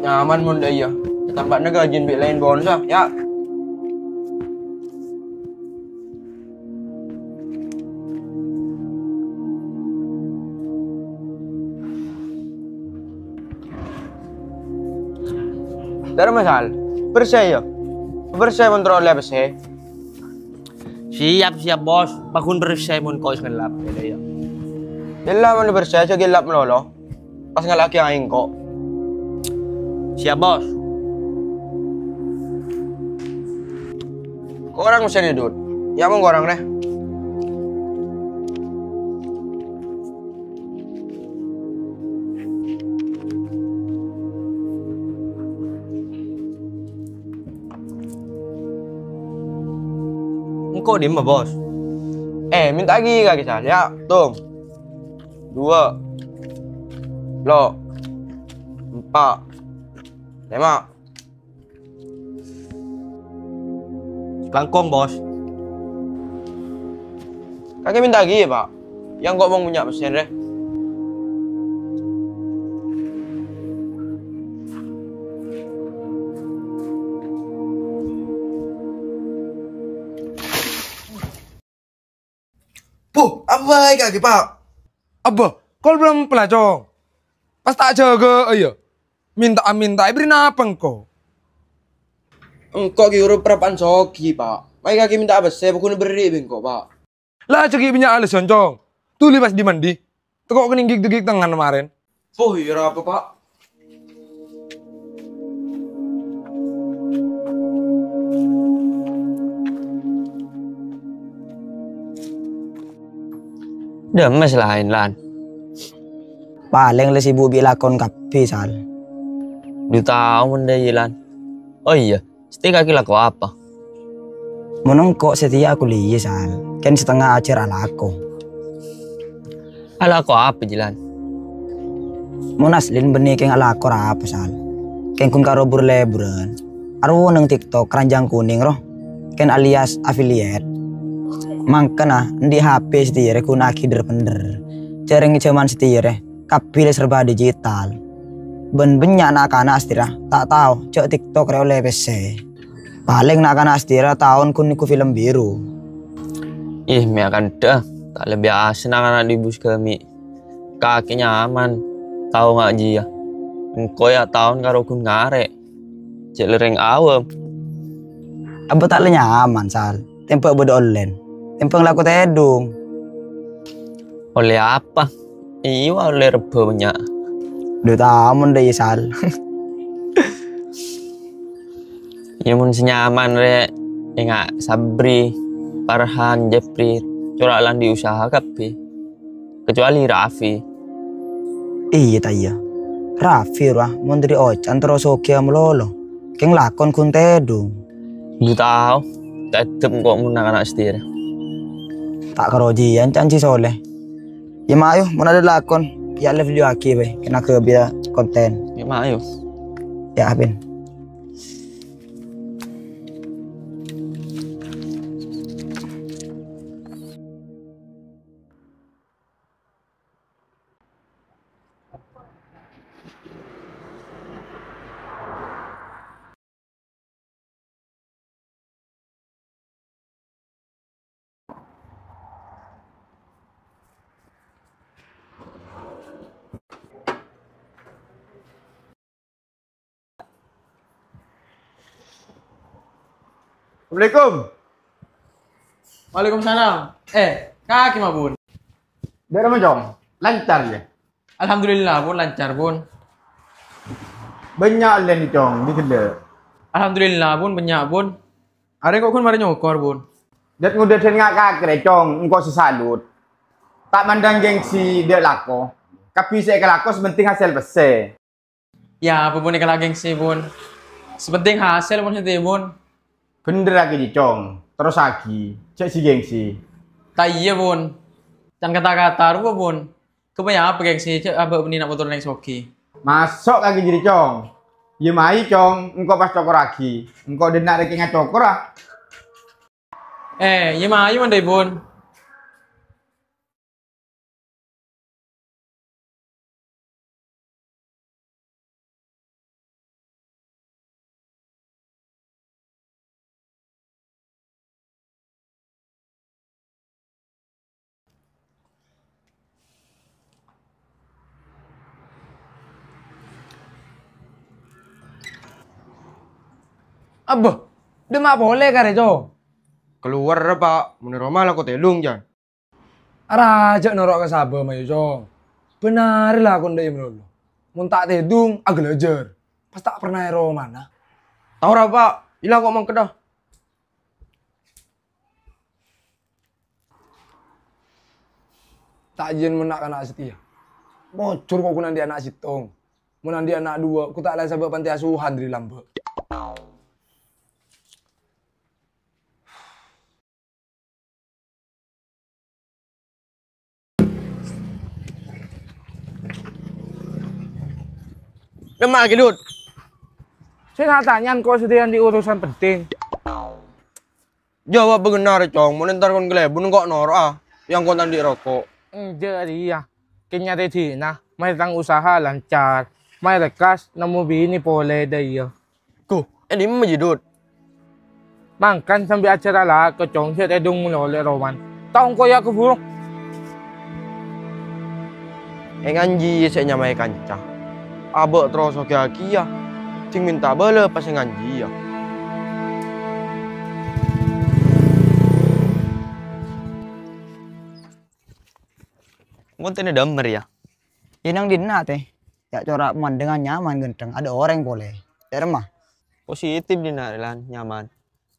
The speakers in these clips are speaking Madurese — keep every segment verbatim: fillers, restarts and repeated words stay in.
Nyaman mon dâ' iyâ. Tampa'na ghâjina bi' laèn bonus, ah, yâ. Dârma, Sal. Bersè, yâ. Bersè mon terro ollè bersè. Siap, siap, Bos. Paghun bersè mon ko' sè ngellap, yâ, yâ. Ella mon bersè, jhâ' ngellap malolo. Pas ngalla'aghi aèng ko'. Siap, Bos. Korang mesenna, Dut. Yâ, mon korang, rè. Engko' dimma, Bos? Eh, mènta'aghi ka Kisal, yâ. Tong. Duwâ'. Lo'. Empa'. Lèma'. Langkong, Bos. Kakè mènta'aghi, yâ, Pa'. Yâ, engko' mon bânnya' pèssèna, rè. Puh, abbâ kakè, Pa'. Abbâ, kol bârâmpa la, Cong. Pas ta' jâgâ'â, yâ. Mènta'a-mènta'a èberri' napa engko'? Engko' ghi' buru parappa'na soghi, Pa'. Mayu kakè mènta'a pèssè, paghun èberri' bi' engko', Pa'. La jâ' ghi' bânnya' alèsan, Cong. Dhuli pas dhi-mandhi. Tako' kennèng ghi' dâggi' tengngan marèn. Oh, iyâ, arapa, Pa'? Dâ' emmas laèn, Lan. Palèng la sibuk bi' lakon kabbhi, Sal. Dhu tao mon dâ' iyâ, Lan. Oh iyâ, satèya kakè lako apa? Mon engko' satèya akuliyâ, Sal. Kèng satengnga ajhâr alako. Alako apa, Jilan? Mon asli bânnè kèng alako arapa, Sal? Kèng ghun karo bur-lèburân. Arowa neng TikTok ranjang kunèng, ro. Kèng alias affiliate. Mangkana, andi' H P satèya rè ghuna'aghi dhâr-bhendhâr. Jhârèng jhâman satèya rè, kabbhi la serba digital. Bân bânnya' na'-kana' satèya ta' tao jhâ' TikTok rè ollè pèssè. Palèng na'-kana' satèya taon ghun nèngghu film biru. Ih, mè' akantha, ta' lebbi asè na'-kana' dibus ghâmi'. Kakè nyaman, tao nga' jiyâ. Engko' yâ taon karo ghun ngarè'. Cè' lerrèng awâm. Abbâ ta' la nyaman, Sal. Tèmbhâ' bâdâ ollèn. Tèmbhâng lako tèdung. Ollè apa? Iyâ, ollè rebbhâ bânnya'. Dhu tao mon dâ' iyâ, Sal. Iyâ, mon sè nyaman rè, enga' Sabri, Farhan, Japri, cora' la andi' usaha kabbhi. Kecuali Raffi. Iyâ, ta' iyâ. Raffi, rowa, mon dâri ocan terro soghi malolo. Kèng lakon ghun tèdung. Dhu tao, ta' èdhep engko' mon na'-kana' satèya rè. Ta' karo jiyâ, can sè solè. Yâ, mayu, mon adâ' lakon, yâ, live-live aghi, bâi. Kèng ghâbâyâ kontèn. Yâ, mayu. Yâ, Apin. Assalamualaikum. Waalaikumsalam. Eh, kakè ma, Bun? Dâ'ramma, Cong? Lancar, yâ? Alhamdulillah, Bun, lancar, Bun. Bânnya' ollèna, Cong, dâri ghellâ'? Alhamdulillah, Bun, bânnya', Bun. Arèya engko' ghun marè nyokor, Bun. Dât-ngodâdhân nga' kakè rè, Cong, engko' sè salut. Ta' mandâng gengsi dâ' lako. Kabbhi sè èkalako sè pentèng hasèl pèssè. Yâ, apa bun èkala gengsi, Bun. Sè pentèng hasèl, Bun, sè pentèng, Bun. Bhendher aghi, Cong. Terrosaghi, jhâ' sè gengsi. Ta' iyâ, Bun. Can kata-kata rowa, Bun. Ghâbâyâ apa gengsi, jhâ' abâ' bânnè na' motor neng soghi. Maso' ka ghi' jârèya, Cong. Yâ mayu, Cong, engko' pas cokorraghi. Engko' dâ' enna' rèkèngnga cokor, ah. Eh, yâ mayu mandhâi, Bun. Abbâ, dimma polè karè, Cong? Kalowar, Pa'. Mon è roma lako tèdung, Jan. Arajâ noro' ka sabâ, mayu, Cong. Bhender la kondhâ malolo. Mon ta' tèdung, aghâlâjâr. Pas ta' perna è romana. Tao ra, Pa'. Ila ko' mangkèdhâ. Ta' jiyân mon na'-kana' satèya. Mojur ko' ghun andi' ana' sèttong. Mon andi' ana' duwâ', ko' ta' la sabâ panti asuhan dâri lambâ'. Dimma ghi, Dud? Sè ta' tanya'an ko' satèya andi' urusan penting. Jâwâb bhender, Cong. Mon entar kon kalèbun ko' noro'a. Yang kon andi' roko'. Enjâ' rèya. Kèng nyarè dinah, mayu tang usaha lancar. Mayu lekkas nemmo binè polè dâ' iyâ. Ko, è dimma jiyâ, Dud? Mangkana sambi acara lako, Cong, sè tèdung malolo è romana. Tao engko' ya keburu. È nganji sè nyamaè kanca. Abâ' terro sogiyâ. Sèng mènta bâlâ pas è nganji, ya. Engko' tèna dâmmer, ya. È nang dinna', Tè? Ya, cora' pemandangan nyaman, ghântheng. Ada orèng polè. Dâ' remma? Positif dinna', Lan. Nyaman.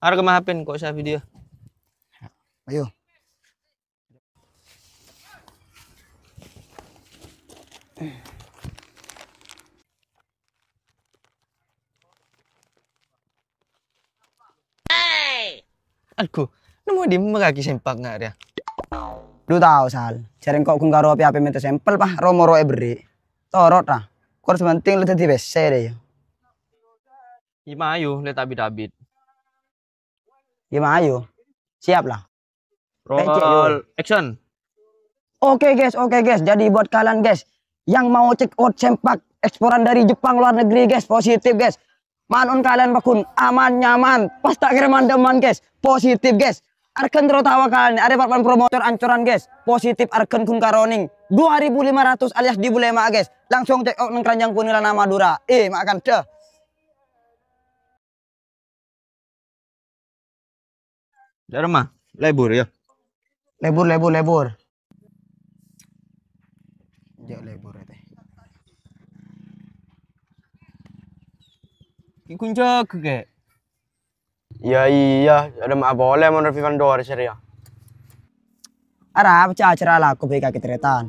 Arè kemma H P-na, ko' sa video. Ayo. Aduh, nemmo dimma kakè sempak nga' rèya? Lu tao, Sal. Jhâ' rèng ko' ghun karo apè-apè mènta sampel, pa, ro-moro èberri'. Toro', ra. Kor sè penting lu dhâddhi pèssè, rè, ya. Iyâ mayu, lè ta' bit-abit. Iyâ mayu. Siap, la. Roll action. Oke, guys, oke, guys. Jadi buat kalian, guys, yang mau check out sempak eksporan dari Jepang luar negeri, guys, positif, guys. Ma'on kalian paggun aman, nyaman, pas ta' kèra mandâman, guys, positif, guys. Arghâna terro tao kalian, arè papan promotor ancoran, guys, positif arghâna ghun karo nèng dua ribu lima ratus alias di Bulema, guys. Langsung check out nèng Keranjang Kuningan Madura. Eh, makan deh. Dâ' remma, lebur, ya. Lebur, lebur, lebur. Jhâ' lebur, ya, Tè. Ki kunjâ kè. Iyâ, iyâ, ada ma' polè mon Raffi Fandor sè rèya. Arapa jhâ' acara lako bi' kakè tarètan?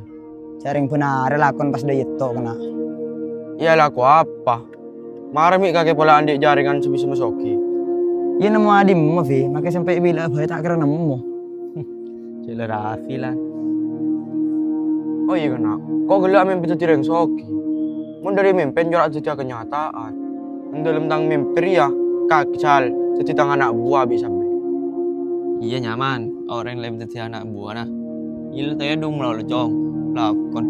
Jhâ' rèng bhender lakon pas dâ' iyâ to' kèna. Iyâ lako apa? Mara mè' kakè pola andi' jaringan sè bisa masoghi. Iyâ nemmo adimma, Fi? Makè sampè' bilâ bhâi ta' kèra nemmo. Cè' la Raffi, Lan. Oh iyâ, kèna. Ko' ghellâ' amèmpè dhâddhi rèng soghi. Mon dâri mèmpè cora' dhâddhi akanyata'an. Dâlem tang mèmpè rèya, kakè Sal dhâddhi tang ana' buwâ bi' sampèyan. Iyâ, nyaman. Orèng laèn dhâddhi ana' buwâna. Iyâ la tèdung malolo, Cong. Lakon.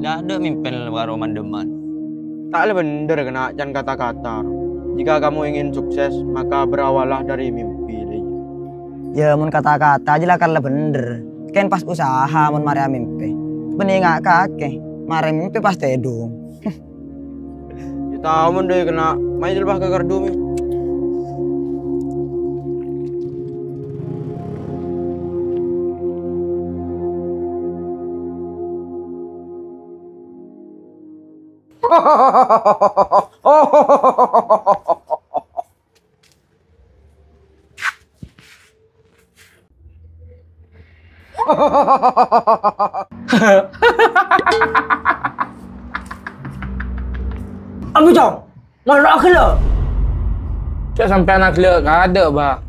La adâ' mèmpè la karo mandâman. Ta' la bhender kèna can kata-kata. Jika kamu ingin sukses, maka berawallah dari mimpi, lè. Iyâ, mon kata-kata jâ la kala bhender. Kèng pas usaha mon marè amèmpè. Bânnè nga' kakè, marè mèmpè pas tèdung. Yâ tao mon dâ' kèna, mayu jâ la bâ' ka kardhu, Mi. Abu Jong, malu akhila. Cak sampean akhila kada, Ba.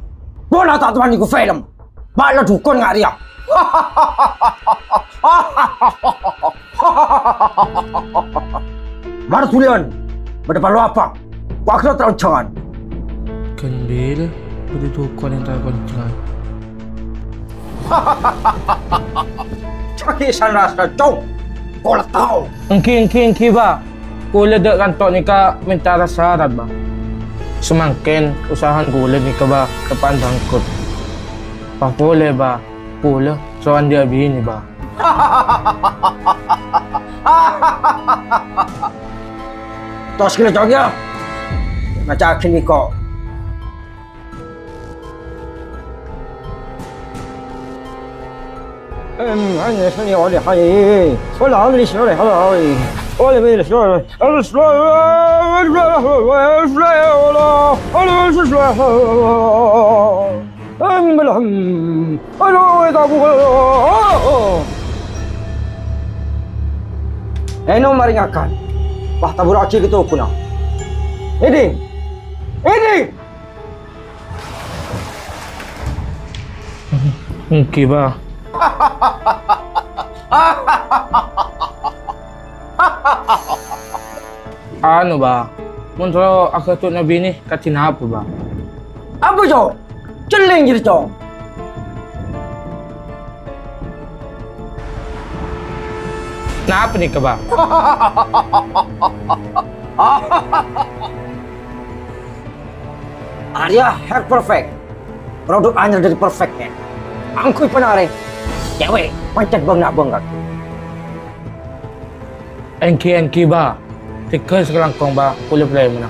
Bola tak tuan iku film. Bak la dukun nga' rèya. Mar dulian, bâdâ parlo apa? Wa' kèra terro jangan. Ghân bhirâ bâdâ dukun entar konjhângan. Caki' san rasa, Cong. Kaulâ tao. Èngghi, èngghi, èngghi, Ba. Kaulâ dâ' kanto' nèka mènta sarat, Ba. Samangkèn usaha kaulâ nèka, Ba, teppa'na bangkrut. Pas polè, Ba, kaulâ soro andi' abinè, Ba. Tos ghellâ', Cong, yâ. Ngaca'aghi nèko. أم، عن يسري ولا حي، ولا عن اليسري ولا حي، ولا بين الشرع. أم، بالحم. Eno marè ngakan. Wah, taburraghi ka tokona. Èdhing! Èdhing! Èngghi, Bâ. Anu, Bâ, mon soro aghâdhuwâ binè kadhi napa, Bâ? Apa, Cong? Cellèng jârèya, Cong. Napa nèka, Bâ? Arèya Hair Perfect. Produk anyar dâri Perfect, ya. Angghuy panarè. Cewek, pancet bâng-nabâng, kan? Èngghi, èngghi, Bâ. Dhika sakalangkong, Bâ. Kaulâ palèmana.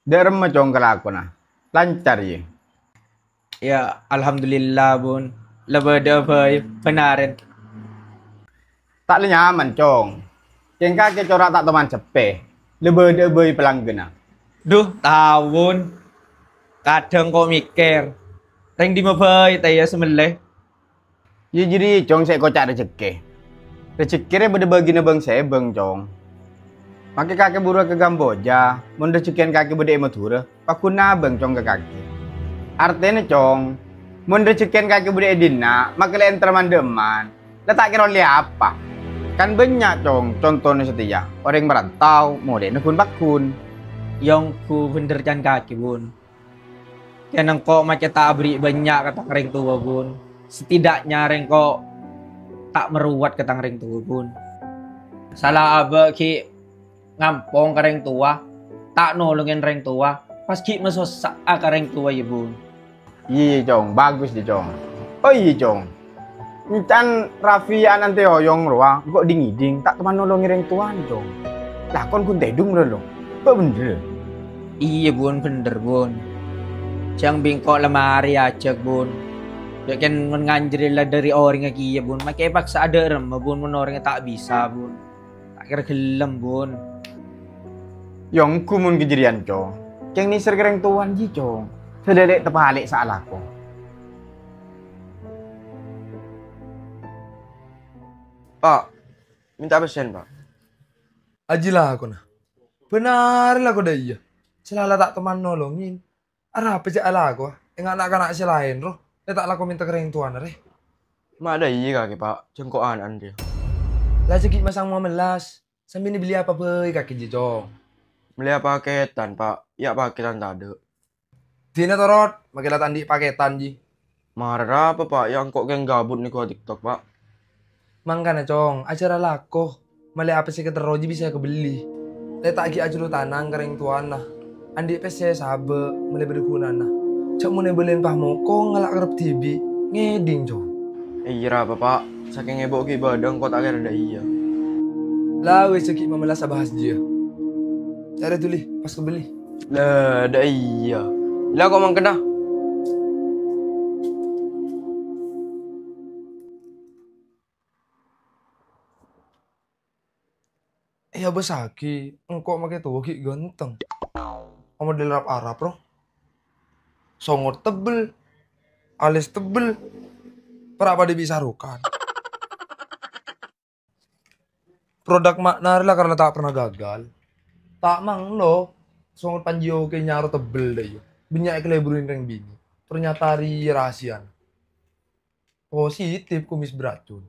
Dâ' remma, Cong, kalakona? Lancar, yâ? Yâ, alhamdulillah, Bun. La bâdâ'â bhâi, bhânarèn. Ta' la nyaman, Cong. Kèng kakè cora' ta' toman seppè. La bâdâ'â bhâi palangghânna. Dhu, tao, Bun. Kadhâng ko' mèkkèr, rèng dimma bhâi ta' iyâ sè mellè? Yâ, jârèya, Cong, sè èkoca' rejhekkè. Rejhekkè rè bâdâ bâgina bâng-sèbâng, Cong. Makè kakè buru ka Kamboja, mon rejhekkèn kakè bâdâ è Madhurâ, paghun nabâng, Cong, ka kakè. Artèna, Cong, mon rejhekkèn kakè bâdâ è dinna', makè la èntar man-dhâ'emman, la ta' kèra ollè apa. Kan bânnya', Cong, contona satèya, orèng marantau, molèna ghun-paghun. Yâ ongghu bhender can kakè, Bun. Kèng engko' makè ta' aberri' bânnya' ka tang rèng towa, Bun. Setidaknya rèng ko' ta' marowat ka tang rèng towa, Bun. Sala abâ' ghi' ngampong ka rèng towa, ta' nolongèn rèng towa, pas ghi' masossa'a ka rèng towa, yâ, Bun. Iyâ, Cong. Bagus, jâ, Cong. Oh, iyâ, Cong. Èncan Raffi ana'na Tè Oyong rowa, engko' dhing-ngèdhing, ta' toman nolongè rèng towana, Cong. Lakon ghun tèdung, bro, lo. Bâ' bhender. Iyâ, Bun, bhender, Bun. Jhâng bi' engko' la marè ajhâk, Bun. Jhâ' kèng mon nganjrè la dâri orèngnga kèya, Bun. Makè èpaksa adâ' remma, Bun, mon orèngnga ta' bisa, Bun. Ta' kèra ghellem, Bun. Yâ ongghu mon ghâjârèyan, Cong. Kèng nèser ka rèng towana, jiyâ, Cong. Sè dâlè' tapalè' saalako. Pa', mènta pèssèna, Pa'. Ajiyâ lakona. Bhânarè lako dâ' iyâ. Sè la la ta' toman nolongè. Arapa cè' alakowa? Ènga' na'-kana' sè laèn, ro. Lè ta' lako mènta ka rèng towana, rè. Ma' dâ' iyâ kakè, Pa'. Jhâng ko' ana'na rèya. La jhâ' ghi' masang mowa mellas. Sampèyan belliyâ apa bhâi kakè jiyâ, Cong? Mellèya pakètan, Pa'. Yâ, pakètan tadâ'. Dina torot, makè la ta' andi' pakètan, jiyâ. Mara arapa, Pa'? Yâ, engko' kèng gabut nèko TikTok, Pa'. Mangkana, Cong, ajhâr alako. Mellè apa sè èkaterro jiyâ bisa èkabelli. Lè ta' ghi' ajhuru tanang ka rèng towana. Andi' pèssè sabâ' mellè bâdâ ghunana. Jhâ' mon èbâlâi pamoko ngala' karep dhibi'. Ngèdhing, Cong. Iyâ, arapa, Pa'? Sakèng èbâ' ghi' bâdâ engko' ta' kèra dâ' iyâ. La wis, jhâ' ghi' mamellassa bahas jiyâ. Carè dhuli, pas kabelli. La, dâ' iyâ. La, ko' mangkèn, dâ. Èabâssaghi, engko' makè towa ghi' ghânteng. Amodel Arab-Arab, ro. Songot tebbel, alis tebbel, pèra' padâ bi' Sarukan. Produk Ma'na rè la karna ta' pernah gagal. Ta' manglo, songot Panji Oke nyaro tebbel dâ' iyâ. Bânnya' èkaleburin rèng binè'. Ternyata rèya rahasiana. Positif kumis beracun.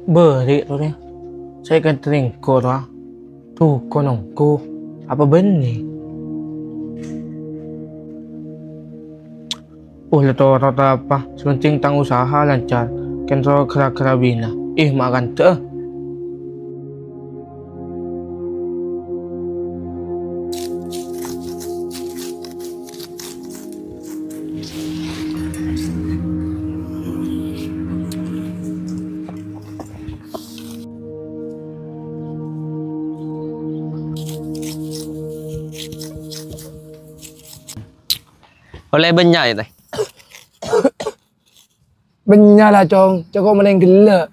Bâri' rowa, sè èkantèng engko' rowa. Duka nongko, apa bânnè? Uh, la toro' ta' apa, sè pentèng tang usaha lancar, kèng ro ghârâ-ghârâ bina. Ih, ma' kandhâ'â. Ollè bânnya', yâ, Tè? Bânnya' la, Cong. Cè' ko' malèng ghellâ'.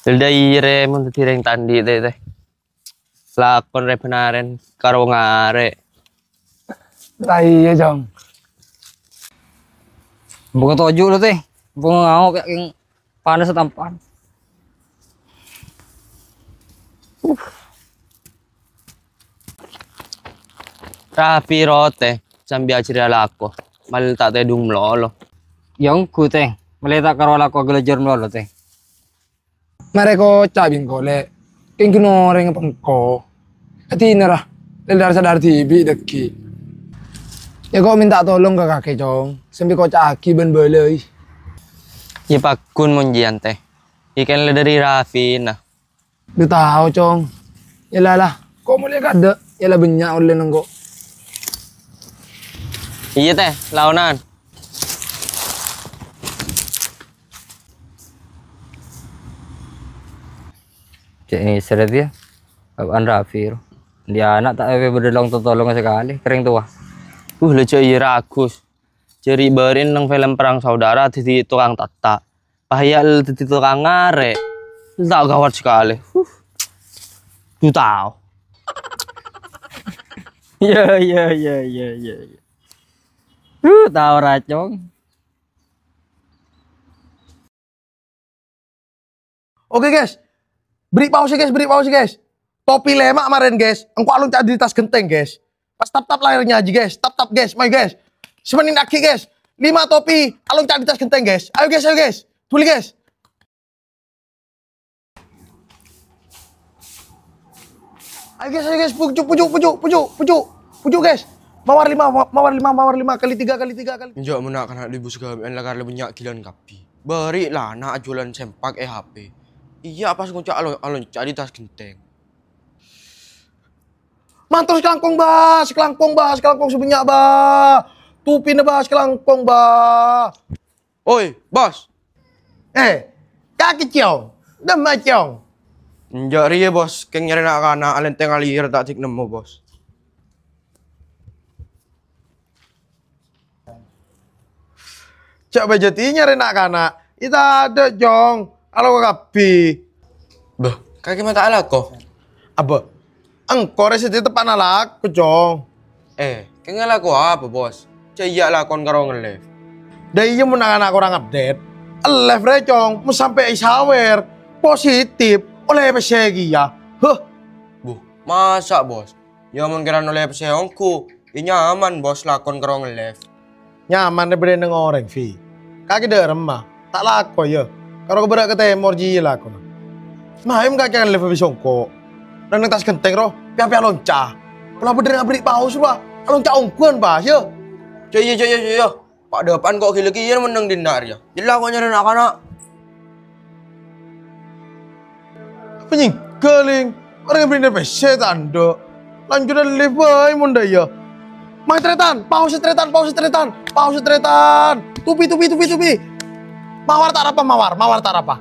Ghellâ' iyâ rè, mon dhâddhi rèng ta' andi', Tè, Tè. Lakon rè bânarèn karo ngarè'. La iyâ, Cong. Buka toju' lo, Tè. Buka ngao kayak yang panas tampan. Rapi rote, sambi ajâri alako. Malè ta' tèdung malolo. Yâ ongghu, Tè. Malè ta' karo alako ghâlâjâr malolo, Tè. Marè koca' bi' engko', Lè'. Kèng ghun orèng apa engko'? Adina ra, lè' dhâr-sadhâr dhibi' dhâggi'. Yâ ko' mènta tolong ka kakè, Cong. Sambi koca'aghi bân bâlâi. Yâ paggun mon jiyân, Tè. Yâ kèng la dhâri rafina. Dhu tao, Cong. Yâ la, la. Ko' molè kaadâ'. Yâ la bânnya' ollèna engko'. Iyâ, Tè. Laonan. Cè' ngèsèr, yâ. Apaan rapi, ro? Dhi' ana' ta' èpabâdâ long-totolongnga sakalè, ka rèng towa. Uh, la jâ' iyâ ragus. Jâ' ri'-bâri' neng film Perang Saudara dhâddhi tokang tatta'. Pas iyâ la dhâddhi tokang ngarè'. Ta' gawat sakalè. Huh. Dhu tao. Yâ, yâ, yâ, yâ, yâ, yâ. Dhu tao ra, Cong. Oke, guys. Beri pause, guys, beri pause, guys. Topi lèma' marèn, guys. Engko' alonca' dhi tas ghentèng, guys. Pas tap-tap layarnya aja, guys. Tap-tap, guys. Mayu, guys. Semenit lagi, guys. Lima topi alonca' dhi tas ghentèng, guys. Ayo, guys, ayo, guys. Dhuli, guys. Ayo, guys, ayo, guys. Pucuk, pucuk, pucuk, pucuk, pucuk. Pucuk, guys. Mawar lima, ma-, mawar lima, mawar lima kali tiga kali tiga kali. Enjâ' mon na'-kana' dhi bus ghâbây lakar la bânnya' ghilâ'ân kabbhi. Bâri' la na' ajhuwâlân sempak è H P. Iyâ, pas ngoca' alon-, alonca' dhi tas ghentèng. Mator sakalangkong, Bah, sakalangkong, Bah, sakalangkong sè bânnya', Bah. Topina, Bah, sakalangkong, Bah. Oi, Bos. Eh, kakè, Cong. Dimma, Cong? Enjâ' rèya, Bos. Kèng nyarè na'-kana' alèntèng alèyèr ta' dhik nemmo, Bos. Jhâ' bâjâ dhiyâ nyarè na'-kana'. Ita adâ', Cong. Alako kabbhi. Bâh, kakè ma' ta' alako? Abbâ, engko' rè sè dhâddhi teppa'na lako, Cong. Eh, kèng alako apa, Bos? Jhâ' iyâ lakon karo ngellèf. Dâ' iyâ mon na'-kana' korang update. Ellèf rè, Cong, mon sampè' èsawèr. Positif, ollè pèssè kèya. Huh. Buh, masa', Bos? Yâ mon kèra ollè pèssè ongghu, yâ nyaman, Bos, lakon karo ngellèf. Nyaman rè bâdâ neng orèng, Vi. Kakè dâ' remma, ta' lako, yâ. Karo ka bârâ' ka tèmor jiyâ lakona. Mayu kakè ngellèf bi' songko'. Neng, neng tas ghentèng, ro, pèya-pèya lonca'. Pola bâdâ neng abri' paus, rowa. Alonca' ongghuwân, Bos, yâ. Jhâ' iyâ, jhâ' iyâ, jhâ' iyâ. Pa' dâpa'an ko' ghilâ kèya mon neng dinna' rèya. Jhâ' lako nyarè na'-kana'. Apa nyèngghâ, Lèng? Orèng abârina pèssè ta' endâ'. Lanjut ellèf bhâi mon dâ' iyâ. Mayu tarètan, paus tarètan, paus tarètan, paus tarètan. Topi, topi, topi, topi. Mawar ta' arapa, mawar, mawar ta' arapa.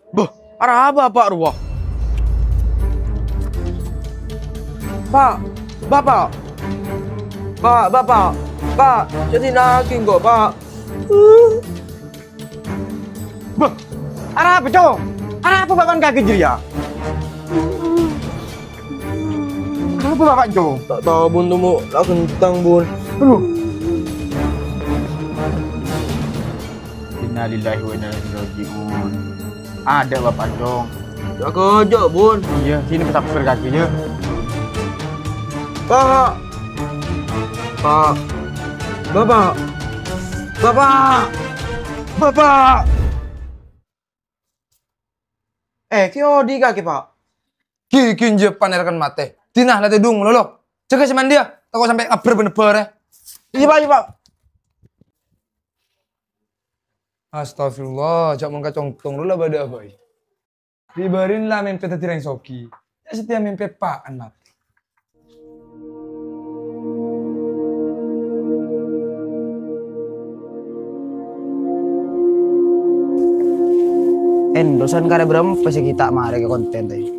Bâh, arapa Bapa' rowa? Pa', Bapa'. Pa', Bapa'. Pa', jhâ' dina'aghi engko', Pa'. Bâh, arapa, Cong? Arapa Bapa' kakè jârèya? Arapa Bapa', Cong? Ta' tao, Bun, tomo' la ghentang, Bun. Aduh. Innalillahi wa inna ilaihi raji'un. Ada Bapak dong. Jaga, jaga, Bun. Iya, sini pesakit kaki, ya. Pak. Pak. Bapak. Bapak. Bapak. Eh, ki odi kake, Pak. Ki, ki nje panerakan mate. Dina la tedung lolo. Jaga semandia, tako sampai ngaber bener-bener. Iya, Pak, iya, Pak. Astagfirullah, cak mongka congtong lu lah pada apa, ya? Di barin lah mimpi tadi reng sogi. Ya setia mimpi apaan mate. Endosan karya berapa sih kita mare ke konten tadi?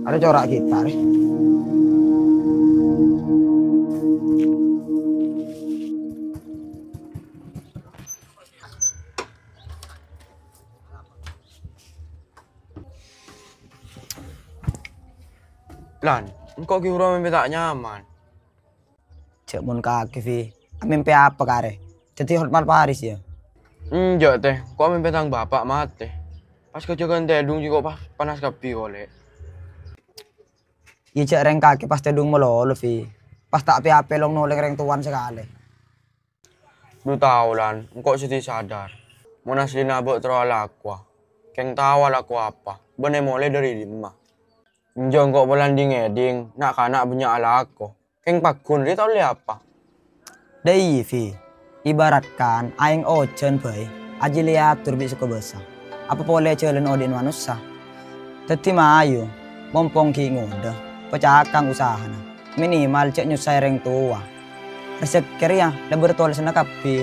Ada corak kita nih. Lan, engko' ghi' buru mimpi ta' nyaman. Cè' mon kakè, Vi. Amimpi apa karè? Dhâddhi hotmal Paris, yâ? Enjâ', Tè. Engko' amimpi tang bapa' matè. Pas kajhâghân tèdung jiyâ engko' pas panas kabbhi kolè'. Iyâ, jhâ' rèng kakè pas tèdung malolo, Vi. Pas ta' pè-apè long-nolèng rèng towana sakalè. Dhu tao, Lan, engko' sè dhâddhi sadar. Mon asllina abâ' terro alakowa, kèng tao alako apa, bân èmolaè dâri dimma. Enjâ' engko' pola dhing-ngèdhing, na'-kana' bânnya' alako. Kèng paggun rè ta' ollè apa? Dâ' iyâ, Vi. Ibaratkan aèng ojhân bhâi, ajhi lè ator bi' sè kobâsa. Apa polè jhâlân odi'na manossa? Dhâddhi mayu, mompong ghi' ngodâ, pacakang usahana. Minimal jhâ' nyossaè rèng towa. Rejekkè rèya la bâdâ tolèsanna kabbhi.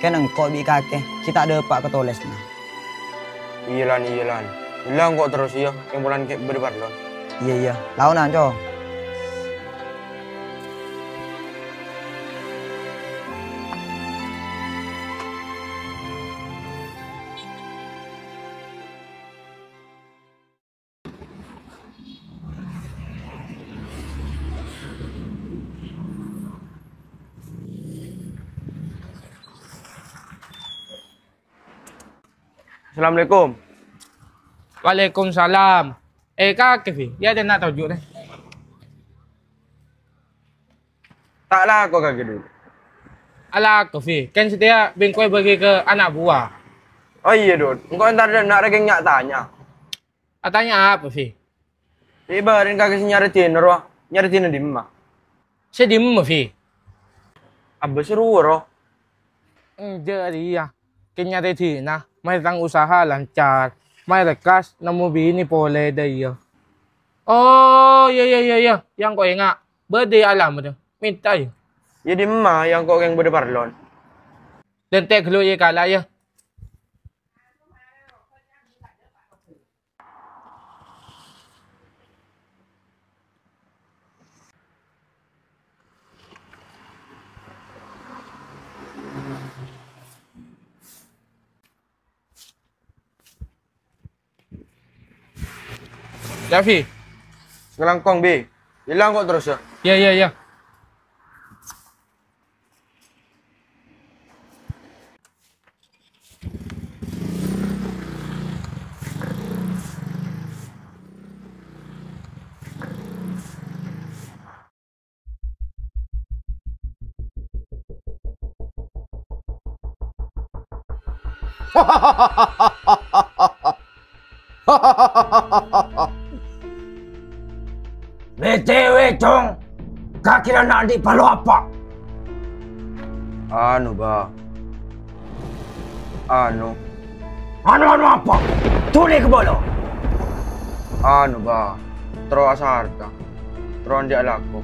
Kèng engko' bi' kakè ghi' ta' dâpa' ka tolèsanna. Iyâ, Lan, iyâ, Lan. Ella engko' terros, iyâ, kèng polana ghi' bâdâ parlo. Iyâ, iyâ. Laonan, Cong. Assalamualaikum. Waalaikumsalam. Eh, kakè, Vi. Iyâ, dâ' na' toju', rè. Ta' alako kakè, Dut. Alako, Vi. Kan satèya bengkoe bagi ke anak buah. Oh iyâ, Dut. Engko' entar dâ' na' rè kèng nya-tanya. Atanya apa, Vi? È bâreng kakè sè nyarè dinner, wa. Nyarè dinner dimma? Sè dimma, Vi? Abâ sè rowa, ro. Enjâ' rèya. Kèng nyarè dinner, mayu tang usaha lancar. Mayu lekkas nemmo binè polè dâ' iyâ. Oh, iyâ, iyâ, iyâ, iyâ. Yang ko' enga'. Bâdâ alamat, yâ. Mènta, yâ. Iyâ dimma, yang ko' kèng bâdâ parlon. Dântè' ghâllu, yâ, kala, yâ. Yâ, Vi. Sakalangkong, Bi. Ella engko' terros, yâ. Iyâ, iyâ, iyâ. Bhâi dâ' iyâ, Cong. Kakè la na' andi' parlo apa? Anu, Ba. Anu. Anu-anu apa? Dhuli ka bâlâ. Anu, Ba. Terro asarta. Terro andi' alako.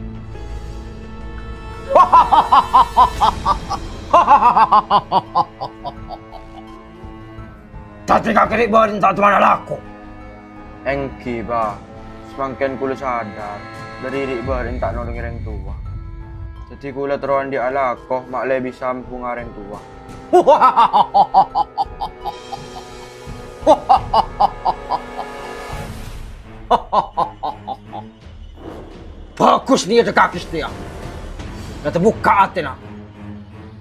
Dhâddhi kakè rè' bâreng ta' toman alako. Èngghi, Ba. Samangkèn kaulâ sadar, dâri rè' bâreng ta' nolongè rèng towa. Dhâddhi kaulâ terro andi' alako, ma' lè bisa ambhunga rèng towa. Bhâghus niyadda kakè satèya. La tabukka' atèna.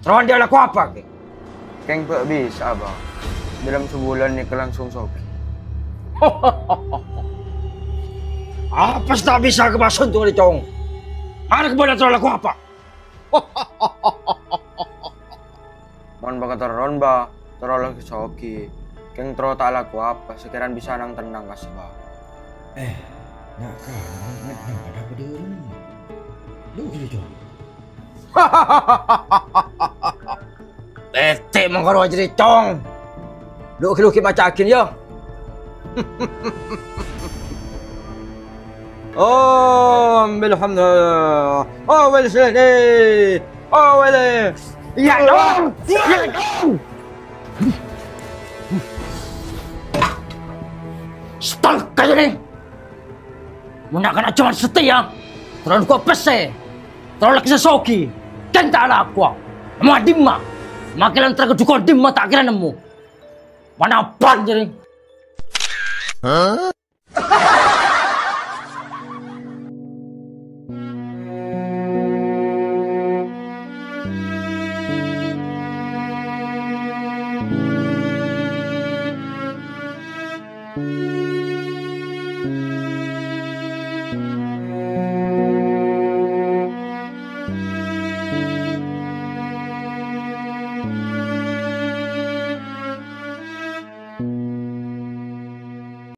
Terro andi' alako apa, kakè? Kèng bâ' bisa, Bâ. Dâlem sabulân nèka langsung soghi. Apa sè ta' bisa ka pasèn to, Cong? Arè bâ'na terro alako apa? Mon bâ' katerron, Bâ, terro la soghi. Kèng terro ta' alako apa, sakèran bisa nang-tennang, kas, Bâ. Eh, na' kana' neng-enneng padâ apa dâlem? Lu gitu, Cong. Tètè mangkaro ajârè, Cong. Lu ghi-lu ghi' maca'aghin, yâ. Oh, alhamdulillah. Oh, wèl sini. Oh, wèl. Iyâ, Cong. Iyâ, Cong. Stang kaya ni. Mon na'-kana' jhâman satèya, terro ngko' pèssè, terro lakè sè soghi, kèng ta' alako. Emma dimma? Makè lantar ka jhuko dimma ta' kèra nemmo. Manapan jârèya?